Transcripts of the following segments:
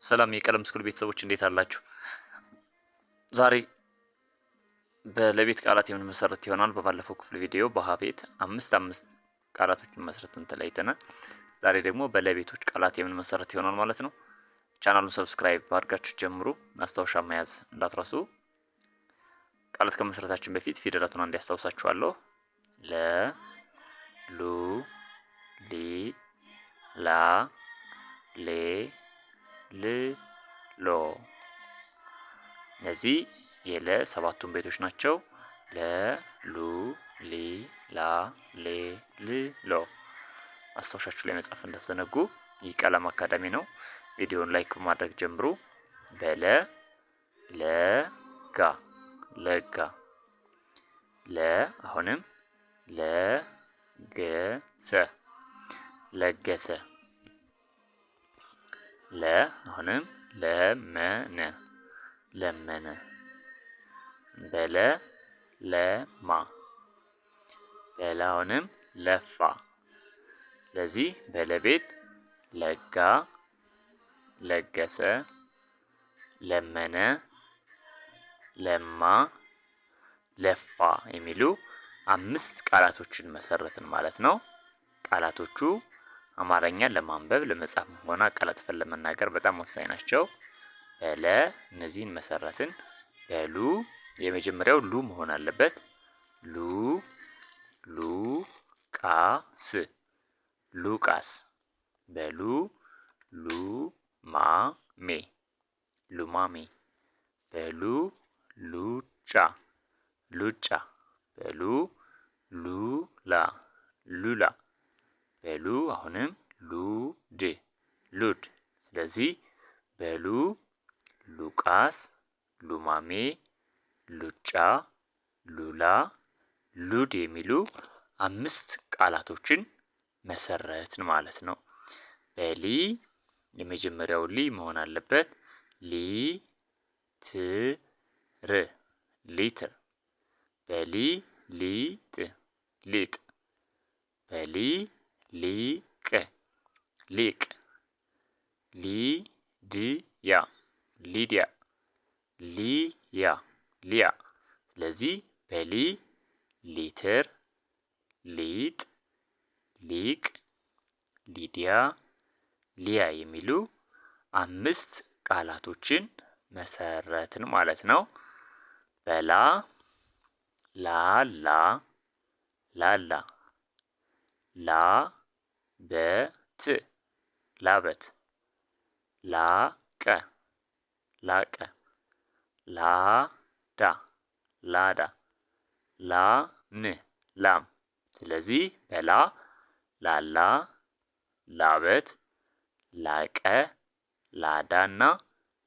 ሰላም የቀለም ስኩል ቤተሰቦች እንዴት አላችሁ? ዛሬ በለቤት ቃላት የምንመሰረት ይሆናል። በባለፈው ክፍል ቪዲዮ በሀቤት አምስት አምስት ቃላቶችን መስርተን ተለያይተናል። ዛሬ ደግሞ በለቤቶች ቃላት የምንመሰረት ይሆናል ማለት ነው። ቻናሉን subscribe አድርጋችሁ ጀምሩ። ማስታወሻ መያዝ እንዳትረሱ። ቃላት ከመስረታችን በፊት ፊደላቱን አንድ ያስታውሳችኋለሁ። ለ፣ ሉ፣ ሊ፣ ላ፣ ሌ፣ ል፣ ሎ። እነዚህ የለ ሰባቱን ቤቶች ናቸው። ለ፣ ሉ፣ ሊ፣ ላ፣ ሌ፣ ል፣ ሎ። ማስታወሻችሁ ላይ መጻፍ እንዳትዘነጉ። ይህ ቀለም አካዳሚ ነው። ቪዲዮውን like በማድረግ ጀምሩ። በለ ለጋ ለጋ። ለ አሁንም ለገሰ ለገሰ። ለ አሁንም ለመነ ለመነ። በለ ለማ። በለ አሁንም ለፋ። ስለዚህ በለቤት ለጋ፣ ለገሰ፣ ለመነ፣ ለማ፣ ለፋ የሚሉ አምስት ቃላቶችን መሰረትን ማለት ነው። ቃላቶቹ አማርኛን ለማንበብ ለመጻፍ ሆነ አቀላጥፈን ለመናገር በጣም ወሳኝ ናቸው። በለ እነዚህን መሰረትን። በሉ የመጀመሪያው ሉ መሆን አለበት። ሉ ሉ ቃ ስ ሉቃስ። በሉ ሉ ማ ሜ ሉማሜ። በሉ ሉጫ ሉጫ። በሉ ሉላ ሉላ። በሉ አሁንም ሉድ ሉድ። ስለዚህ በሉ ሉቃስ፣ ሉማሜ፣ ሉጫ፣ ሉላ፣ ሉድ የሚሉ አምስት ቃላቶችን መሰረትን ማለት ነው። በሊ የመጀመሪያው ሊ መሆን አለበት። ሊ ት ር ሊትር። በሊ ሊጥ ሊጥ። በሊ ሊቅ ሊቅ። ሊድያ ሊዲያ። ሊያ ሊያ። ስለዚህ በሊ ሊትር፣ ሊጥ፣ ሊቅ፣ ሊዲያ፣ ሊያ የሚሉ አምስት ቃላቶችን መሰረትን ማለት ነው። በላ ላላ ላላ። ላ በት ላበት። ላቀ ላቀ። ላዳ ላዳ። ላም ላም። ስለዚህ በላ ላላ፣ ላበት፣ ላቀ፣ ላዳና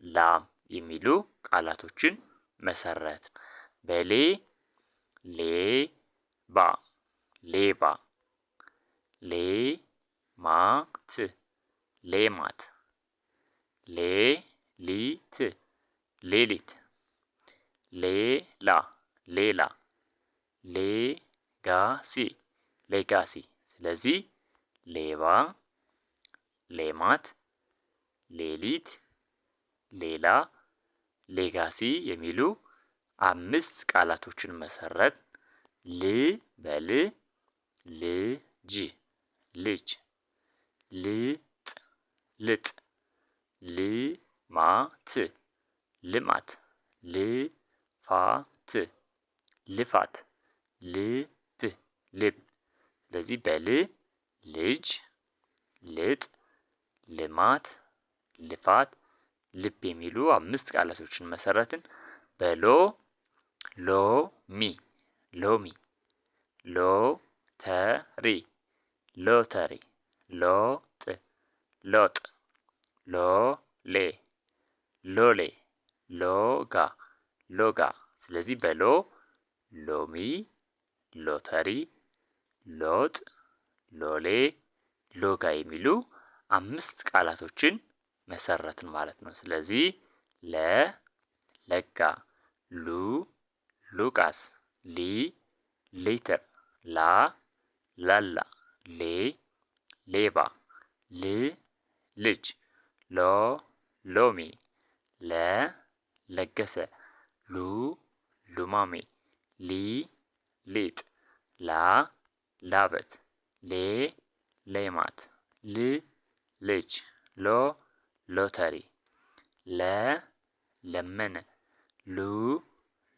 ላም የሚሉ ቃላቶችን መሰረት። በሌ ሌባ ሌባ። ሌማት ሌማት። ሌሊት ሌሊት። ሌላ ሌላ። ሌጋሲ legacy። ስለዚህ ሌባ፣ ሌማት፣ ሌሊት፣ ሌላ፣ legacy የሚሉ አምስት ቃላቶችን መሰረት። ል በል ልጅ ልጅ። ልጥ ልጥ። ልማት ልማት። ልፋት ልፋት። ልብ ልብ። ስለዚህ በል ልጅ፣ ልጥ፣ ልማት፣ ልፋት፣ ልብ የሚሉ አምስት ቃላቶችን መሰረትን። በሎ ሎሚ ሎሚ። ሎተሪ ሎተሪ። ሎጥ ሎጥ። ሎሌ ሎሌ። ሎጋ ሎጋ። ስለዚህ በሎ ሎሚ፣ ሎተሪ፣ ሎጥ፣ ሎሌ፣ ሎጋ የሚሉ አምስት ቃላቶችን መሰረትን ማለት ነው። ስለዚህ ለ ለጋ፣ ሉ ሉቃስ፣ ሊ ሊትር፣ ላ ላላ፣ ሌ ሌባ፣ ል ልጅ፣ ሎ ሎሚ፣ ለ ለገሰ፣ ሉ ሉማሜ፣ ሊ ሊጥ፣ ላ ላበት፣ ሌ ሌማት፣ ል ልጅ፣ ሎ ሎተሪ፣ ለ ለመነ፣ ሉ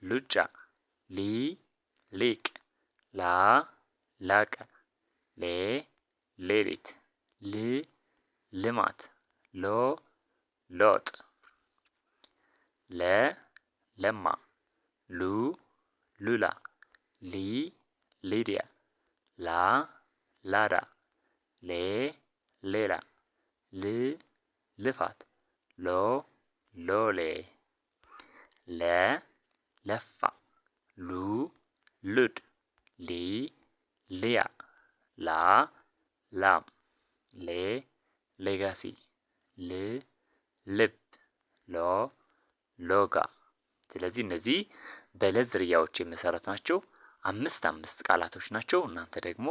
ሉጫ፣ ሊ ሊቅ፣ ላ ላቀ፣ ሌ ሌሊት፣ ል ልማት፣ ሎ ሎጥ፣ ለ ለማ፣ ሉ ሉላ፣ ሊ ሊዲያ፣ ላ ላዳ፣ ሌ ሌላ፣ ል ልፋት፣ ሎ ሎሌ፣ ለ ለፋ፣ ሉ ሉድ፣ ሊ ሊያ፣ ላ ላም፣ ሌ legacy፣ ል ልብ፣ ሎ ሎጋ። ስለዚህ እነዚህ በለ ዝርያዎች የመሰረት ናቸው። አምስት አምስት ቃላቶች ናቸው። እናንተ ደግሞ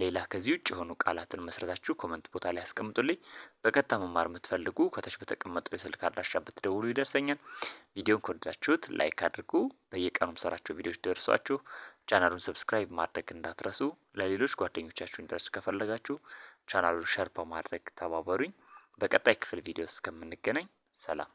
ሌላ ከዚህ ውጭ የሆኑ ቃላትን መስረታችሁ comment ቦታ ላይ ያስቀምጡልኝ። በቀጥታ መማር የምትፈልጉ ከታች በተቀመጠው የስልክ አድራሻ ብትደውሉ ይደርሰኛል። ቪዲዮን ከወደዳችሁት like አድርጉ። በየቀኑ የምሰራቸው ቪዲዮዎች ደርሷችሁ ቻናሉን subscribe ማድረግ እንዳትረሱ። ለሌሎች ጓደኞቻችሁ እንዲደርስ ከፈለጋችሁ ቻናሉን share በማድረግ ተባበሩኝ። በቀጣይ ክፍል ቪዲዮ እስከምንገናኝ ሰላም።